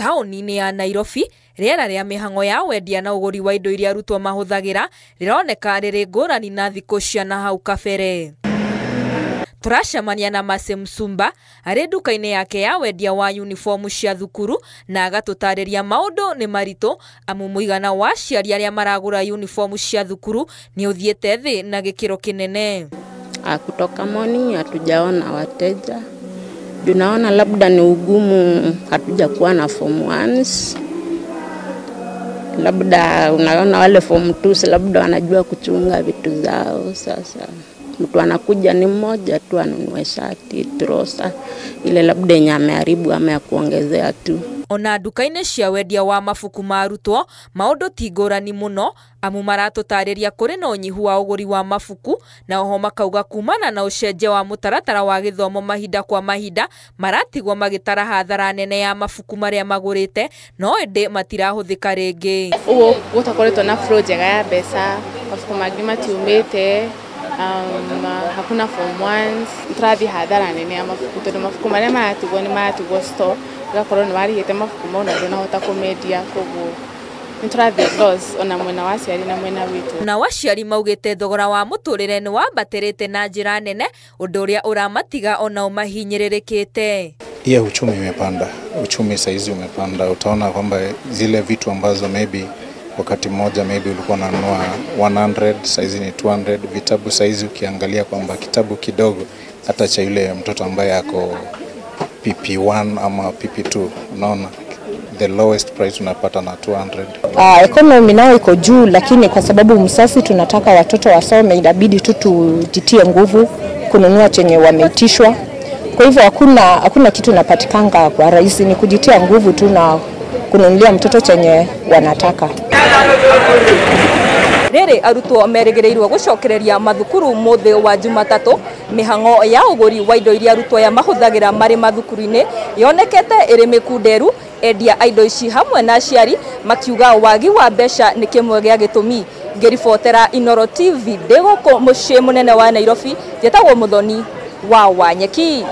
Taũni-inĩ ya Nairobi, rĩera rĩa mĩhang'o ya wendia na ũgũri wa indo iria arutwo mahũthagĩra rĩroneka rĩrĩ ngũrani na thikũ cia na hau kabere. Tũracemania na Mercy Msumba arĩ nduka-inĩ yake ya wendia wa uniform cia thukuru na agatũtarĩria maũndũ nĩ maritũ amu mũigana wa aciari arĩa maragũra uniform cia thukuru nĩ ũthiĩte thĩ na gĩkĩro kĩnene. Kutoka morning hatujaona wateja. Tunaona labda ni ugumu, hatujakuwa na form ones. Labda unaona wale form twos labda wanajua kuchunga vitu zao. Sasa mtu anakuja ni mmoja tu anunue shati, trosa ile labda yenye ameharibu ama ya kuongezea tu. Ona nduka-inĩ cia wendia wa mabuku ma arutwo maũndũ ti ngũrani mũno amu maratũtarĩria kũrĩ na ũnyihu wa ũgũri wa mabuku na oho makauga kumana na ũcenjia wa mũtaratara wa gĩthomo mahinda kwa mahinda maratigwo magĩtara hathara nene ya mabuku marĩa magũrĩte no ĩndĩ matirahũthĩka rĩngĩ. Ũguo gũtakoretwo na flow njega ya mbeca, mabuku mangĩ matiumĩte, hakuna form ones, tũrathiĩ hathara nene ya mabuku tondũ mabuku marĩa maratigwo nĩ maratigwo store, ũgakorwo nĩ warĩhĩte mabuku mau na ndũnahota kũmendia, koguo nĩ tũrathiĩ loss ona mwena wa aciari na mwena witũ. Nao aciari maugĩte thogora wa mũtũrĩre nĩ wambatĩrĩte na njĩra nene, ũndũ ũrĩa ũramatiga onao mahinyĩrĩrĩkĩte. Iya, uchumi umepanda, uchumi saizi umepanda. Utaona kwamba zile vitu ambazo maybe wakati mmoja maybe ulikuwa unanunua 100, saizi ni 200. Vitabu saizi ukiangalia kwamba kitabu kidogo hata cha yule mtoto ambaye ako PP1 ama PP2, unaona the lowest price unapata na 200. Economy nayo iko juu, lakini kwa sababu msasi tunataka watoto wasome, inabidi tu tujitie nguvu kununua chenye wameitishwa. Kwa hivyo hakuna kitu inapatikanga kwa rahisi, ni kujitia nguvu tu na kununulia mtoto chenye wanataka. Rĩrĩ arutwo merĩgĩrĩirwo gũcokereria mathukuru mũthĩ wa Jumatatũ, mĩhang'o ya ũgũri wa indo iria arutwo aya mahũthagĩra marĩ mathukuru-inĩ yonekete ĩrĩ mĩkunderu. Endia a indo ici hamwe na aciari makiuga wagi wa mbeca nĩ kĩmwe gĩa gĩtũmi. Ngĩribotera Inooro TV ndĩ gũkũ mũciĩ mũnene wa Nairobi, njĩtagwo Mũthoni wa Wanyeki.